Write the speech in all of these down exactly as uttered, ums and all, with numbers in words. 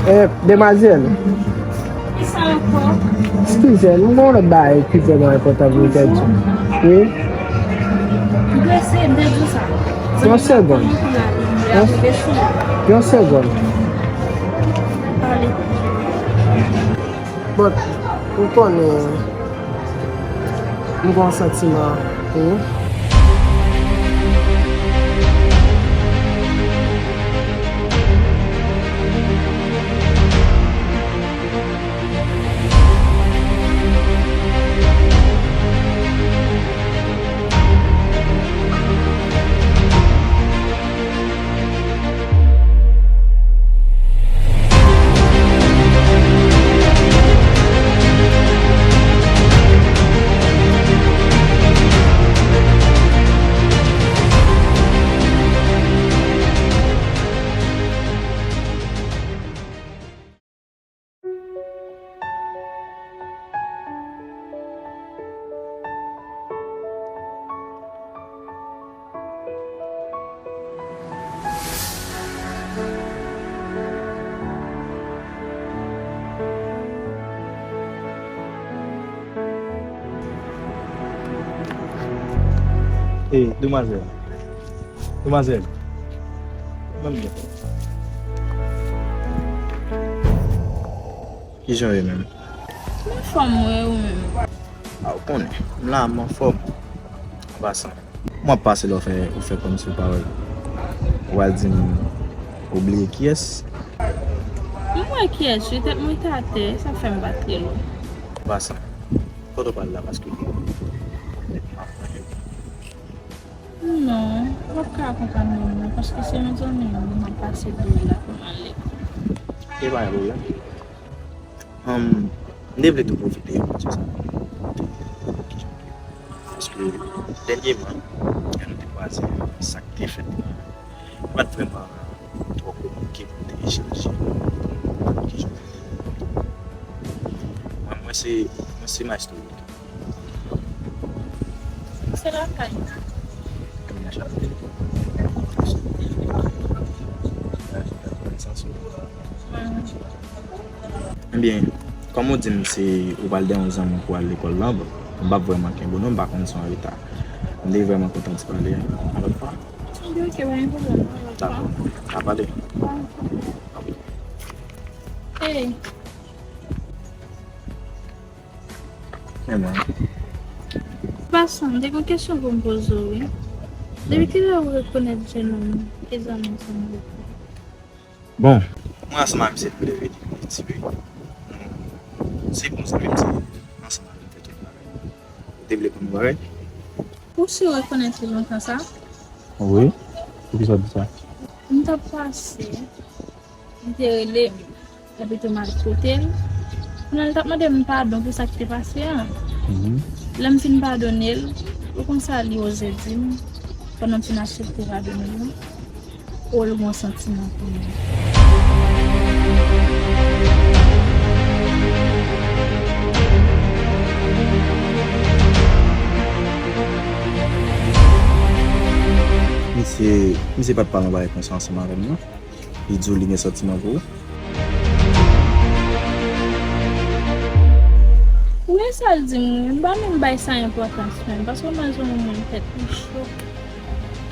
Eh, demwazèl. Ki sa ankò? Eskize, m gen yon lòt bagay ki vrèman enpòtan pou m te di w. Wi. M prese, m te di w sa. Yon segonn. Yon, yon segonn. Pale. Bon, ou konnen, m gen yon santiman pou ou. Ey, demwazèl. Demwazèl. Ban m byen. Kijan w ye menm? M anfòm, wi, ou menm? A, ou konnen, m la, m anfòm. An pasan. Kòman w ap pase la, ou fè, ou fè kòmsi ou pa wè l. Ou al di m ou bliye kiyès? M wè kiyès, wi, tèt mwen te atè, sa fè m pa t rele w. An pasan. Kote w pral la, paske m ap manje. Non, ou p ap ka akonpanye m non, paske se yon zanmi m, m ap pase pou li la pou m ale. E pa gen pwoblèm. Humm, m te vle tou pwofite pou m di w sa. Paske dènyèman, lè nou te kwaze, sa k te fèt la, m pa t vrèman twò kominike pou m te echanje, pou m konn kijan w te ye. Mwen, mwen se, mwen se Maestro Wilton. Se lakay. Ebyen, kòm ou di m se ou pral dèyè yon zanmi w pou al lekòl la, bon, m p ap vrèman kenbe w non, m pa konn si w an reta. M te vrèman kontan ti pale a. A lòt fwa. Ebyen, ok, pa gen pwoblèm. A lòt fwa. Dakò. N a pale. Ey. An pasan, m te gen yon kesyon pou m poze w, wi. Depi kilè ou rekonèt jennonm ki zanmi w sanble? Bon, mwen ansanm ak misye nou leve depi piti, wi. Nou, se bon zanmi m te ye, ansanm avè m fè tout bagay. Ou te vle konn yon bagay? Ou si w rekonèt li lontan sa? Wi. Poukisa w di sa? M t ap pase. Li te rele m, epi tou m al kote l. Kounye a, li t ap mande m padon pou sa k te pase a. Mhm. Lè m fin padone l, ou konn sa li oze di m, pandan m fin aksepte padone l lan? O, l gen yon santiman pou mwen. Misye, misye pa t pale yon bagay konsa ansanm avè m non. Li di w li gen santiman pou ou? Wi, sa l di m, wi. M pa menm bay sa enpòtans menm, paske w wè m se yon moun tèt li cho.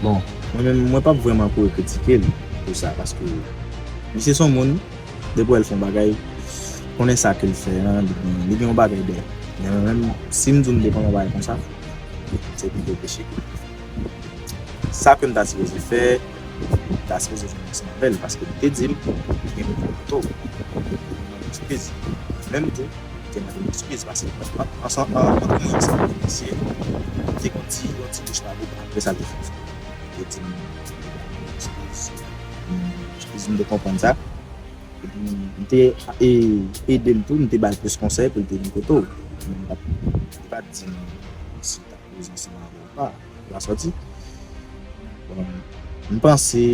Bon, mwen menm, mwen p ap vrèman kouri kritike l pou sa, paske misye se yon moun, depi w wè l fè yon bagay, konnen sa ke l fè an, li gen, li gen yon bagay dèyè. Men mwen menm, si m di w m te konn yon bagay konsa, se pito peche. Sa ke m ta sipoze fè, m ta sipoze jwenn ansanm avè l, paske li te di m li gen pwoblèm oto. Li mande m eskiz. Menm tou, li te mande m eskiz, paske an, an, an, ant mwen ansanm avèk misye, te gen yon ti, yon ti bouch labou, apre sa, li te fin fè. Li te di m eskiz. M eskiz, m te konprann sa. Epi, m te, e, ede l tou, m te ba l plis konsèy pou l te vin kote w. Men m pa t, li pa t di m si l t ap poze ansanm avè w ou pa. L a sòti. Bon, m panse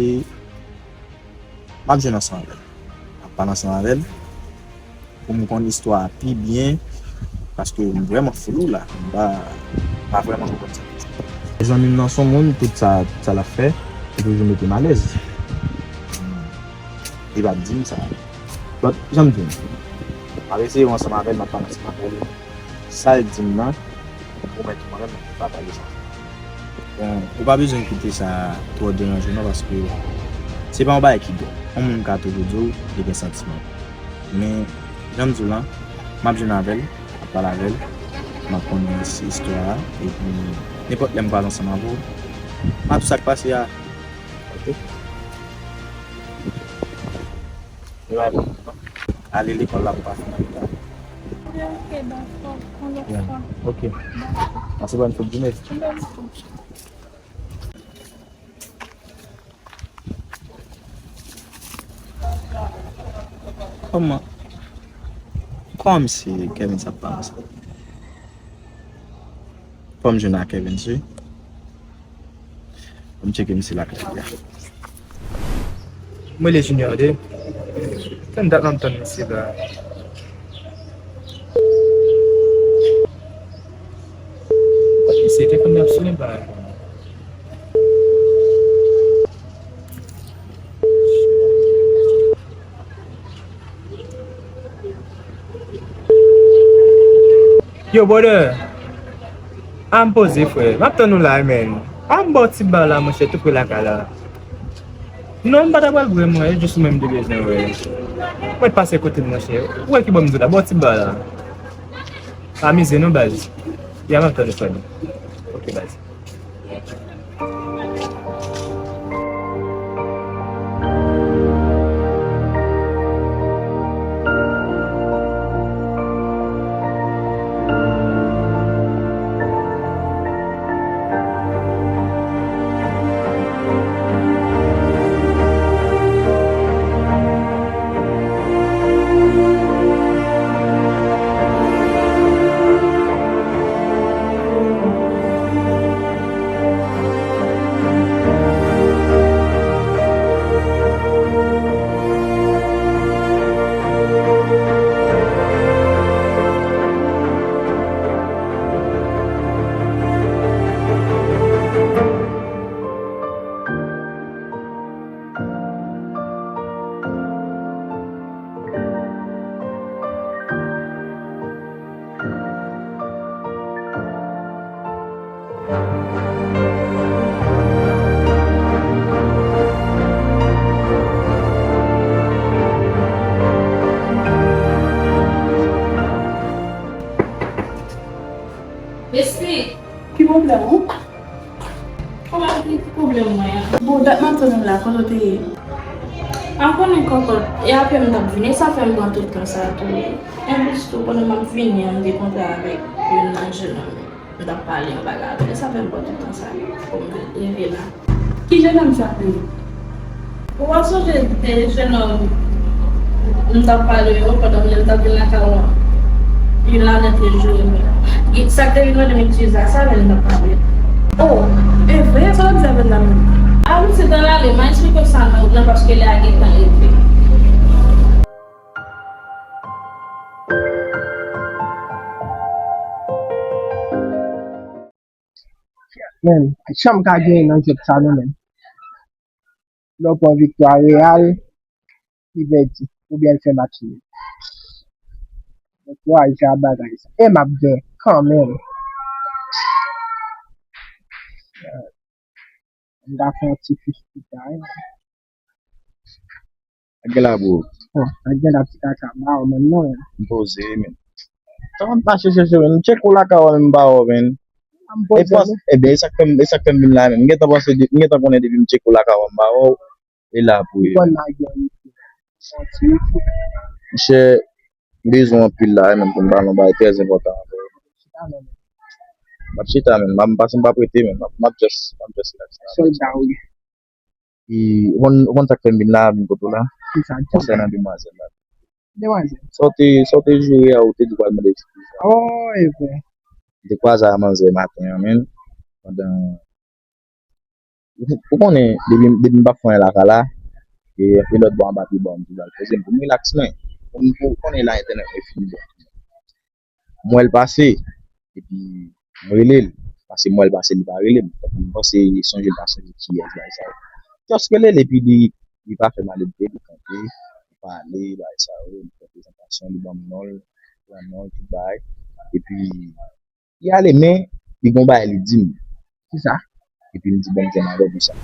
m ap jwenn ansanm avè l. M ap pale ansanm avè l pou m konn istwa a pi byen, paske m vrèman flou la. M pa, pa vrèman konprann sa. Zanmi m nan se yon moun, tout sa, sa l ap fè, se toujou mete m alèz. Li pa t di m sa. But, jan m di w, m ap eseye w ansanm avè l, m ap pale ansanm avè l. Sa l di m nan, m pwomèt ou mwen menm, m ap pataje sa. Bon, ou pa bezwen kite sa twò deranje w non, paske se pa yon bagay ki bon. Yon moun ka toujou di w li gen santiman. Men, jan m di w lan, m ap jwenn avè l, m ap pale avè l, m ap konn is-, istwa a, epi nenpòt lè m pral ansanm avè w, m ap di w sa k pase a. Ok? Ale lekòl la pou pa fini an reta. Ok, dakò. Yon lòt fwa. Ok. Dakò. Pase bòn fèt di mès. Yon lòt fwa. Kòman? Kòman se Kevin sa pa ansanm? Fò m jwenn ak Kevin, si. Fò m tcheke misye lakay li a. Mwen le Junior de. Tann dat m ap tann misye la. Misye te konn ap sone ba. Yo, brother. A m poze, frè. M ap tann ou la, man. A m ba w ti ba la, monchè, tou pre lakay la. Non, m pa ta pral bwè, mwen. E jis ou menm m te bezwen wè. Mwen pase kote l, monchè. Ou wè ki bò m di w la, ba w ti ba la. Amize nou, baz. Ya, m ap tann ou, frè. Ok, baz. Besti! Ki pwoblèm ou? Kòman ki pwoblèm mwen an? Bon, dat m ap tann ou la, kote w te ye? A konnen kòkòt, e apre m t ap vini, e sa fè m pran tout tan sa tou. Anplis tou, pandan m ap vini an, m te kontre avèk youn nan jennonm. M t ap pale yon bagay avè l, sa fè m pran tout tan sa pou m rive la. Ki jennonm sa menm? Ou pa sonje de jennonm m t ap pale yo pandan m t ap vin lakay ou an? Youn ladan te joure mwen. Sa k te vin mande m egskiz la, sa avè l m t ap pale. Oh, e vre? Sa w ap di avè l la menm? A wi, se tan l ale, m a eksplike w sa nan wout lan paske lè a gentan rive. Men, janm ka genyen nan jwèt sa non, men. Lè w pran viktwa Real, li pèdi, oubyen l fè match nil. Men kouraj a bagay sa. E m ap gen kanmenm. M ka fè yon ti fish pita, wi. Ak gen la pou. Bon, ak gen la ti kaka, m pa wè menm non, men. M poze, men. Sa m pa chèche, chèche, men. M tcheke w lakay ou, men m pa wè w, men. M poze, men. Ebyen, e sa k fè m, e sa k fè m vin la, men. M gentan panse, de- m gentan konnen depi m tcheke w lakay ou, m pa wè w. E la pou ye. Ou konn lage yon santi. Monchè, m bezwen w anpil la, men pou m pale yon bagay trè enpòtan avè w. Chita non, men. M ap chita, men. M ap, m pase m p ap rete, men. M ap, m ap just, m ap just relax la. Sòlda, wi. E, ou konn, ou konn sa k fè m vin la, vin kote w la? Kisa? Konsènan demwazèl la. Demwazèl? Sa w te, sa w te joure a, ou te di w pral mande eskiz la. Oh, e vre. M te kwaze a manzè maten an, men. Pandan, ou, ou konnen, depi, depi m p ap fè anyen lakay la, e, e lòt bò anba pye bò m toujou al poze m pou m rilaks mwen. Pou m, pou, ou konnen la entènèt mwen fini bon. M wè l pase, epi m rele l. Paske m wè l pase, li pa rele m. Donk, m panse li sonje, l pa sonje kiyès, bagay sa yo. Just rele l, epi li, li pa fè malelve, li kanpe. pale, bagay sa yo, li fè prezantasyon, li ban m non l, pran non l, tout bagay. Epi, li ale, men li gon bagay li di m. Kisa? Epi m di, "Bon, m te mal pou sa."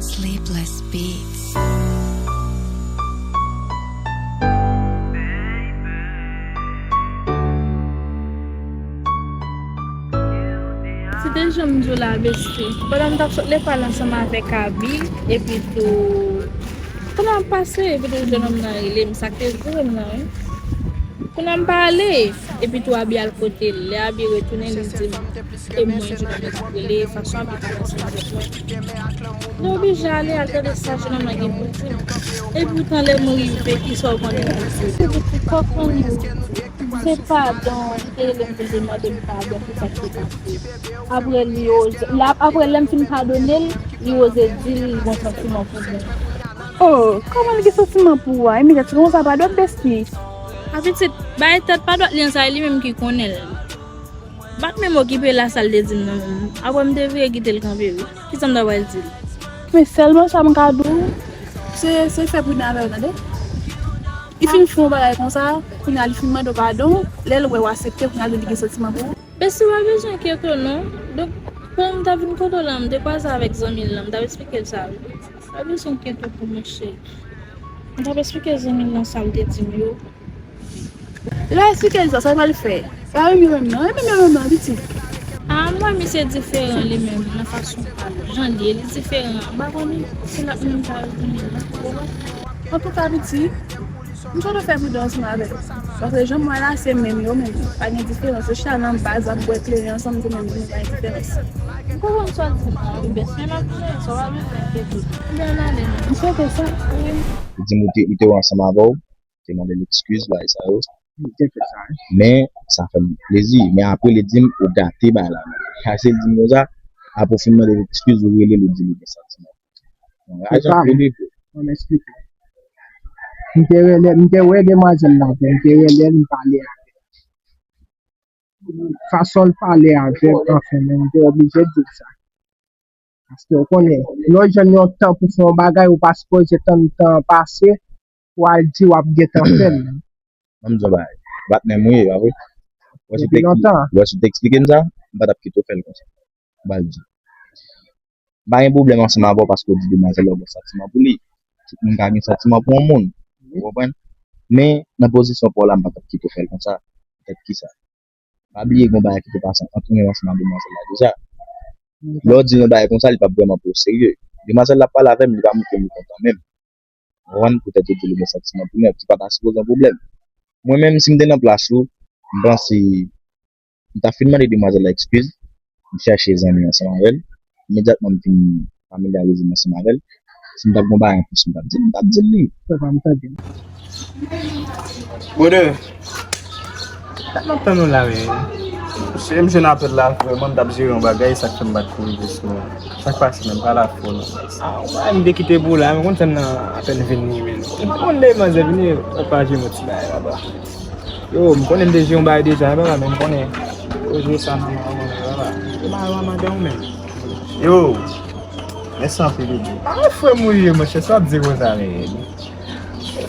Sleepless Beats. Se te jan m di w la, besti. Pandan m t ap sot lekòl ansanm avèk Abi, epi tou, pandan m ap pase, epi tou jennonm nan rele m, sa k te vre m nan, wi. Kounye a m pale, epi tou Abi al kote l. Lè Abi retounen, li di m, e mwen, Jonathan, ki rele, fason Abi pale ansanm avèk mwen. Mwen oblije ale, al tande sa jennonm nan gen pou di m. Epoutan, lè m rive, kisa w konnen? Se te kòk an nou. Se padon, li te rele m pou l te mande m padon pou sa k te pase. Apre li oze, la, apre lè m fin padone l, li oze di l li gon santiman pou mwen. Oh, kòman li gen santiman pou ou a? Emilyat, se konsa pa dwèt besti. A pitit, bay tèt pa dwèt li an sa, e li menm ki konnen l. M pa t menm okipe l a sa l te di m nan menm. Apre m te vire kite l kanpe wi. Kisa m ta pral di l? Men sèlman sa m ka di w, se, se fè pridan avè w tande. Li fin fè yon bagay konsa, kounye a li fin mande w padon, lè l wè w aksepte, kounye a li di li gen santiman pou ou. Besti, pa bezwen enkyete w non. Donk, pandan m t ap vin kote w la, m te kwaze avèk zanmi l lan, m t ap eksplike l sa wi. Pa bezwen enkyete w pou mwen cheri. M t ap eksplike zanmi l lan sa l te di m yo. Lè w eksplike l sa, sa l pral fè? Pa renmen w menm non, renmen w menm non, pitit. A, m wè misye diferan li menm, nan fason pa l, jan l ye, li diferan. M pa konnen si l ap menm jan avèk zanmi l lan, ou konprann? Antouka, pitit, m sot fè pridan ansanm avè l. Paske jan m wè la, se menm yo menm. Pa gen diferans. Yo chita nan baz ap bwè kleren ansanm, se menm yo, pa gen diferans. M konprann sa w di m nan wi, bès, men m ap di w sa, w pa bezwen enkyete w. Ebyen, ann ale non. M swete sa pou ou. Li di m ou te, li te wè ansanm avè w, te mande l ekskiz, bagay sa yo. Li te fè sa, wi. Men, sa fè m plezi. Men apre, li di m ou gate bagay la. Sa se li di m konsa, apre w fin mande l ekskiz, ou rele l, ou di li gen santiman. Anrajan pou li vre. Bon, m eksplike w. M te rele, m te wè demwazèl la, m te rele l, m pale avè l. Fason l pale avè m, anfen, men m te oblije di l sa. Paske w konnen, lè w jwenn yon tan pou fè yon bagay, ou pa sipoze tann tan an pase pou w al di w ap gentan fè l. Ban m di w yon bagay. Patnè m ou ye, pa vre? Wè si w te, wè si w te eksplike m sa, m pa t ap kite w fè l konsa. M pral di w. M pa gen pwoblèm ansanm avè w paske w di demwazèl la ou gen santiman pou li. Tout moun ka gen santiman pou yon moun. Ou konprann? Men, nan pozisyon pa w la, m pa t ap kite w fè l konsa. Poutèt kisa? Pa bliye gen yon bagay ki te pase ant ou menm ansanm ak demwazèl la deja. Lè w di yon bagay konsa, li p ap vrèman pran w serye. Demwazèl la ap pale avè m, li pa montre m li kontan menm. Ou konprann? Poutèt yo di li gen santiman pou mwen, ki pa ta sipoze yon pwoblèm. Mwen menm, si m te nan plas ou, m panse, m ta fin mande demwazèl la ekskiz, m chache zanmi ansanm avè l. Imedyatman m fin familyarize m ansanm avè l, si m t ap gen yon bagay anplis m t ap di l, m t ap di l li. Frè pa m, tande m. Brother, sa m ap tann ou la, men. Se m jwenn apèl la, vrèman, m t ap jere yon bagay, sa k fè m pa t ko rive sou ou. Sa k pase, menm pa la fò, non. Ah, ou pa m te kite pou la, men konn sèn nan apèn vini, men. M pa konn lè manzè vini, ou pa jwenn yon ti bagay laba. Yo, m konnen m te jere yon bagay deja, men papa, men m konnen. Yo, jere sa nan men ou, men papa. E bagay la madan ou menm. Yo, mèsi anpil, Edo. Ah, frè m ou ye, monchè, sa w ap di konsa, men.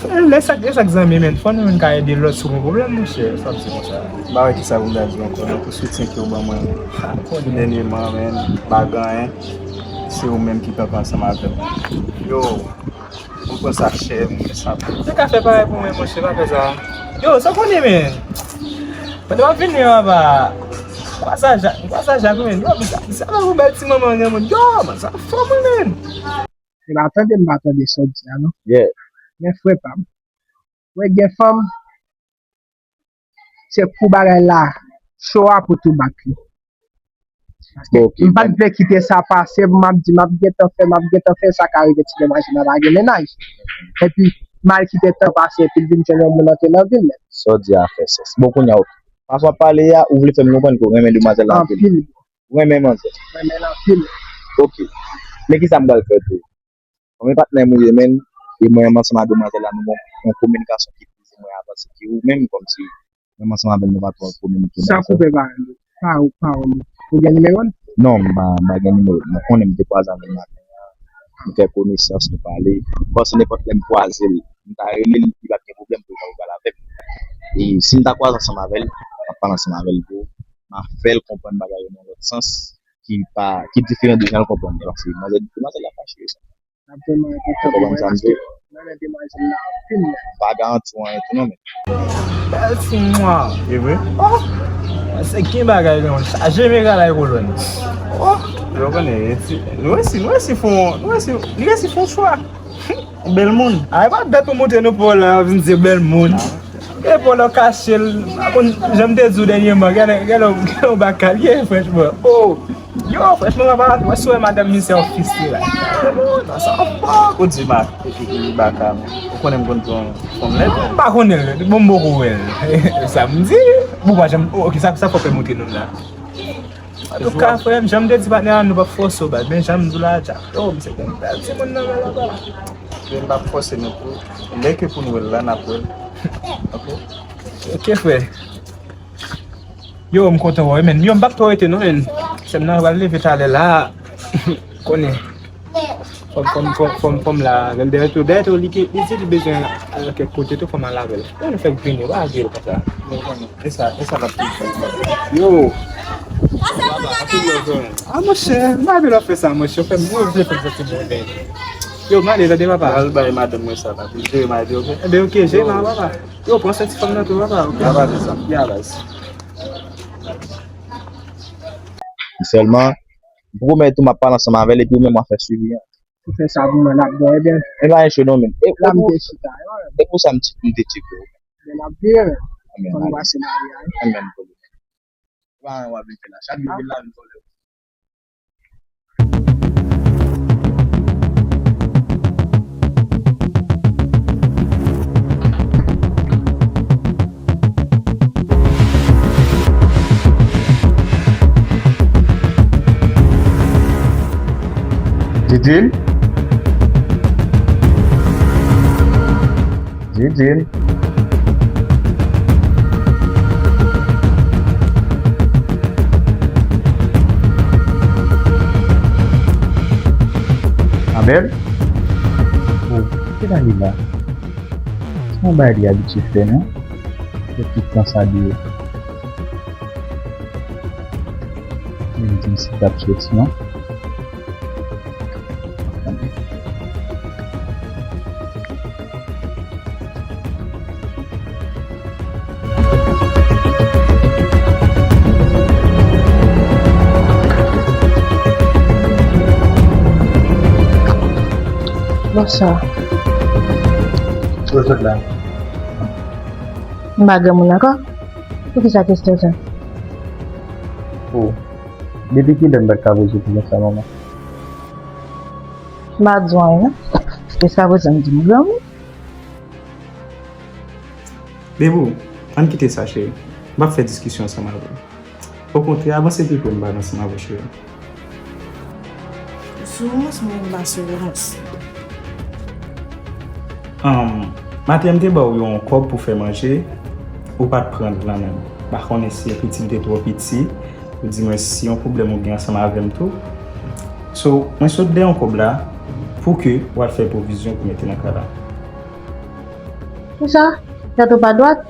Lè sa, lè sa k zanmi, men, fò nou menm ka ede lòt si w gen pwoblèm, monchè, sa w ap di konsa. M pa wè kisa pou m ta di w ankò, men, pou soutyen ke w ban mwen. Ah, m konnen dènyèman, men, m pa gen anyen. Se ou menm ki kanpe ansanm avè m. Yo, m pran sa chè, m fè sa. Ou te ka fè parèy pou mwen, monchè, pa fè sa. Yo, sa w konnen, men. Pandan w ap vini an, papa. Kwazajak, kwazajak, men. Yo, sa, sa, sa, yon bèl ti manman granmoun. Yo, man, sa fò, mwen, men. Se pa tande m pa tande sa w di a, non. Yeah. Men frè pa m. Wè, gen fanm, se kou bagay la cho a pou tou bat li. Paske m pa t vle kite sa pase pou m ap di m ap gentan fè, m ap gentan fè, sa ka rive ti demwazèl la pa gen mennaj. Epi m al kite tan pase epi l vin jwenn yon moun antre nan vi l. Sa w di a fè sans. Bon, kounye a, ok. Fason w ap pale a, ou vle fè m konprann ke w renmen demwazèl la anpil. Anpil. Ou renmen manzè? Renmen l anpil. Ok. Men kisa m pral fè tou? Kòm e patnè m ou ye, men, e mwen menm ansanm ak demwazèl la, nou gen yon kominikasyon ki plizyè mwen avanse ke ou menm, kòmsi menm ansanm avè l, nou pa twò kominike. Sa koupe pawòl ou? Pawòl, pawòl ou? Ou gen nimewo l? Non, m pa, m pa gen nimewo l. Mwen konnen m te kwaze avè l maten an. Nou fè konesans, nou pale. M panse nenpòt lè m kwaze l, m ta rele l, li pa t gen pwoblèm pou l ta pale avè m. E si m ta kwaze ansanm avè l, m ap pale ansanm avè l tou. M ap fè l konprann bagay yo nan lòt sans ki pa, ki diferan de jan l konprann li. Paske manzè, manzè la fache sa. N ap vrèman kontan pou mwen paske nan men demwazèl la anpil lè. Pa garanti w anyen tou non, men. Bèl fi nwa. E vre? Oh! Se gen bagay non, chaje mega la kolòn. Oh! Yo konnen, e ti, nou resi, nou resi fon, nou resi, li resi fon chwa. Bèl moun. Ay, pa bèt pou montre nou pa w la, vin di bèl moun. E pa w la kache l, pa konn, jan m te di w dènyèman, gade, gade, gade yon baka l ye, franchman. Oh! Yo, franchman, papa, wè si w wè madanm misye yon fis li la. Ou di ma, e, e, e, baka, men. Ou konnen m konn pran fanm lèd? M pa konnen l, bon, m poko wè l. Sa m di, bon, pa janm, oh, ok, sa, sa fò fè montre nou la. Antouka, frè m, jan m te di patnè a, nou p ap fòse w, baz, men jan m di w la, Jack, yo, misye gen bèl timoun nan men l ankò. Men m p ap fòse nou pou, lè ke pou n wè l la, n ap wè l. Ok? Ok, frè. Yo, m kontan wè w, men. Yo, m p ap twò rete non, men. Sè m nan pral leve talè la. Konnen. Fò m, fò m, fò m, fò m, fò m la avè l dèyè tou. Dèyè tou, li ke, li di li bezwen al kèk kote tou, fò m al avè l. Yo, nou fèk vini, pa vye l konsa. E sa, e sa l ap toujou fè. Yo. Ah, monchè, m pa vle w fè sa, monchè. Ou fè m, ou vle fè m santi move. Yo, m ale, tande, papa. Al bay madanm mwen sa la, pou l jere mari, ok? Enben, ok, jere la, papa. Yo, pran sèt ti fanm nan tou, papa, ok? Ya, baz. Sèlman, m pwomèt ou m ap pale ansanm avè l, epi ou menm w a fè swivi an. Ou fè sa pou mwen, l ap bon, ebyen. E pa enche non, men. E, la, m te chita, e pou sa m ti, m te tcheke w. Men l ap vire, men. Fò n pase mari a, wi. Amèn. Pa anyen w ap vin fè la. Chak jou vin la, vin vòlè. Didine? Didine? Amèn. Oh, ki bagay la? Se yon bagay li abitye fè, non? Fè tout tan sa li ye. Men di m si l t ap soti, non? Bonswa. Ou sot la? M pa granmoun ankò. Poukisa kesyon sa? Oh, depi kilè m pa t ka poze w kesyon sa, manman? M pa di w anyen, non. Jiskaprezan, m di m granmoun. Bebou, ann kite sa, cheri. M p ap fè diskisyon ansanm avè w. Okontrè, avanse pi pre m pale ansanm avè w, cheri. Sou romans mwen, m pa sou romans. Ahn, maten m te ba w yon kòb pou fè manje, ou pa t pran l lan menm. M pa konnen si ekriti m te twò piti, ou di mwen si yon pwoblèm ou gen ansanm avè m tou. So, mwen sot dèyè yon kòb la pou ke w al fè pwovizyon pou mete nan kay la. Kisa? Tèt ou pa dwat?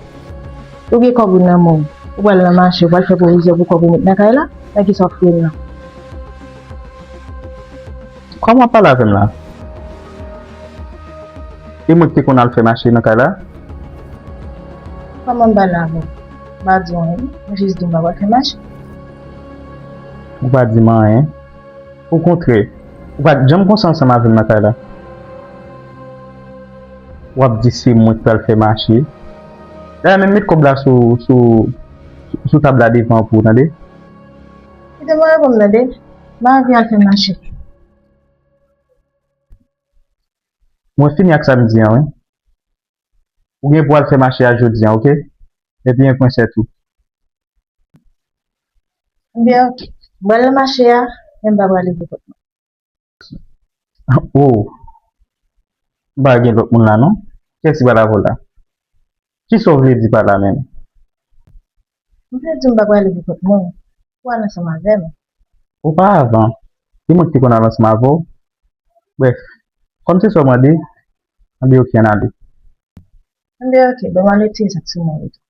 Ou gen kòb ou nan men w. Ou pral nan mache, ou pral fè pwovizyon pou kòb ou met nan kay la? Nan kisa w ap kwè m nan? Kòman w ap pale avè m la? E mwen ki te konn al fè mache nan kay la? Kòman m pale avè w? M pa di w anyen, m jis di w m pa pral fè mache. Ou pa di m anyen. Okontrè, ou pa t janm konsa ansanm avè m nan kay la. W ap di se mwen k pral fè mache. Dayè, menm met kòb la sou, sou, sou tab la devan pou w, tande? Kite mwen reponn, tande? M pa anvi al fè mache. Mwen fini ak sa m di an, wi. Ou gen pou w al fè mache a jodi a, oke? Epi en pwen sèt ou. Ebyen, oke. M pral nan mache a, men m pa pral ouvri pòt mwen. Oh! M pa gen lòt moun la, non? Kiyès ki pral avè w la? Kisa w vle di pa la menm? M te di m pa prale pou kont mwen. Ou al ansanm avè m. Oparavan, se mwen ki te konn al ansanm avè w. Brèf, kòm se sa w mande, anben oke, ann ale. Anben oke, ban m al retire sa k sou mwen yo tou.